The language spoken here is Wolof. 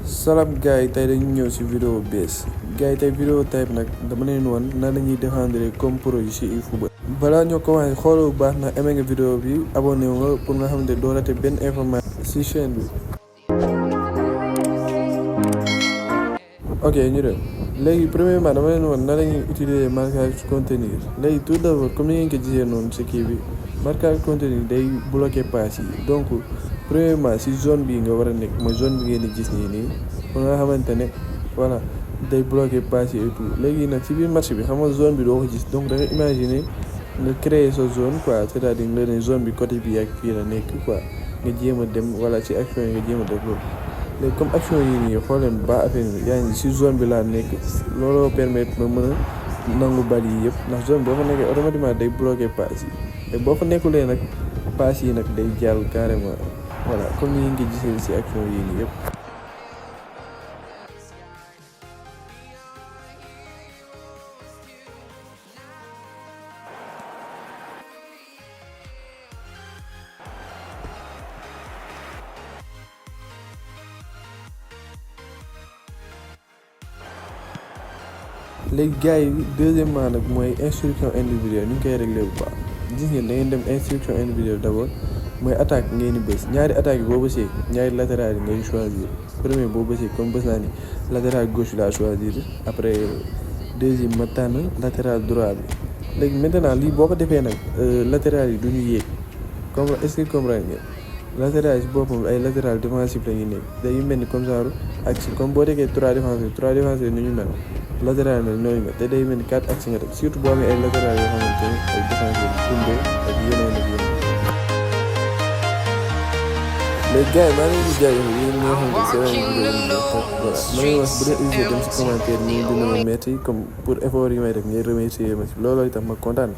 Salam gars yi tey dañu ñëw si vidéo bees gars yi tey vidéo tey nag dama leen wan nan la ñuy défendre comme pro yi si eFootball. balaa ñoo commencé xoolal bu baax na aimé nga vidéo bi abonné wu nga pour nga xamante doo raté benn information si chaîne bi. ok ñu dem léegi premièrement dama leen wan nan la ñuy utiliser marquage contenir léegi tout d'abord comme ni ngeen ko gisee noonu si kii bi marquage contenir day bloqué passe yi donc. premièrement si zone bi nga war a nekk mooy zone bi ngeen di gis nii pour nga xamante ne voilà day bloqué passe yi et tout léegi nag si biir match bi xam nga zone bi doo ko gis donc da nga imaginer nga créer sa zone quoi c'est-à-dire nga ne zone bi côté bi ak fii la nekk quoi nga jéem a dem wala ci action yi nga jéem a def loolu léegi comme action yi nii xool leen ba affaire yi yaa ngi si zone bi laa nekk looloo permettre ma mën a nangu bal yi yëpp ndax zone boo fa nekkee automatiquement day bloqué passe yi te boo fa nekkulee nag passe yi nag day jàll carrément. voilà comme ni ngeen gisee ci action yii nii yëpp. léegi gars yi deuxièmement nag mooy instruction individuelle ñu ngi koy réglé bu baax gis ngeen da ngeen dem instruction individuelle d'abord. mooy attaque ngeen di bës ñaari attaque yi boo bësee ñaari latéral yi ngay choisir premier boo bësee comme bës naa ni latéral gauche laa choisir après deuxième ma tànn latéral droit bi léegi maintenant lii boo ko defee nag latéral yi du ñu yéeg comme est-ce que comprendre ngeen latéral yi si boppam ay latéral défensif la ñuy nekk day mel ni comme genre axe comme boo déggee trois défenseurs ni ñu mel latéral nag ñooñu nga te day mel ni quatre axes nga def surtout boo amee ay latéral yoo xamante ne ay défenseurs Koundé ak yeneen ak yeneen. léegi gars yi maa ngi leen di jaajëfal yéen ñi nga xam ne c'est vrai vidéo bi voilà ma ngi wax bu dee hésité dem si commentaire ñu dina ma metti comme pour effort yi may def ngay remercier ma si looloo tax ma kontaan.